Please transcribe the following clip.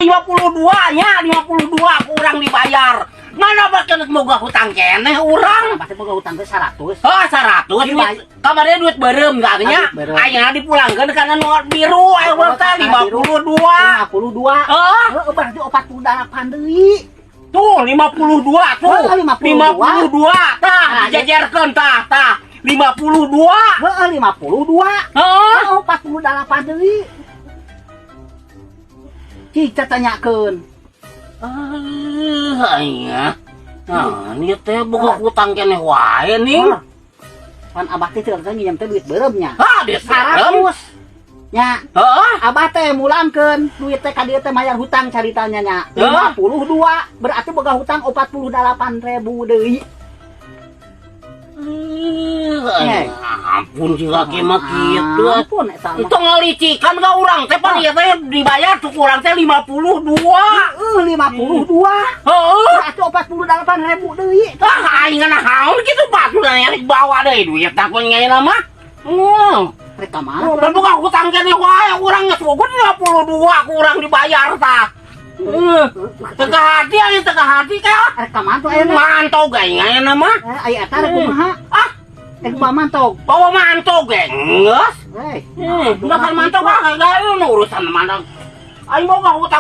52 nya, 52 kurang dibayar. Mana bahkan boga hutang keneh urang. Pasti boga hutang teh 100. Oh, 100 duit. Kamarnya duit beureum katanya. Ah, duit beureum. Ayeuna dipulangkeun kana nu biru aya urang teh 52. 52. Oh, Heeh, berarti 48 deui. Tuh 52 tuh. Oh, 52. 52 tah, Nah, dijajarkeun tah, tah. 52. Heeh, 52. Heeh. Heeh, 48 deui. Cik tanyakeun. Ah, iya. Nah, ini teh boga hutang keneh wae nih. Ah. Pan abah teh teu nginjem teh duit beureum nya. Ah, duit beureum. 100. Nya, Heeh. abah teh mulangkeun duit teh ka dieu teh mayar hutang caritanya nya. Hah? 52, berarti boga hutang 48 ribu deui. Eh, ampun si kaki mah kitu. Ampun eta mah. Itu ngalicikan ka urang teh, pan ieu teh dibayar tuh kurang teh 52. Heeh, 52. Heeh. Berarti 48 ribu deui. Ah, aing naon kitu batu dan yang dibawa deui duit tak ngaina mah. Rek ka mana? Dan boga hutang keneh wae urang geus boga 52 kurang dibayar tah. Teka hati aing, teka hati ka. Rek ka mana tuh ayeuna? Mantog aing ayeuna mah. Eh, aya eta rek kumaha? Ah, Rek kumaha mantog? Bawa mantog ge. Geus. Eh, Enggak kan mantog ah, kayak urusan mana. Aing boga hutang.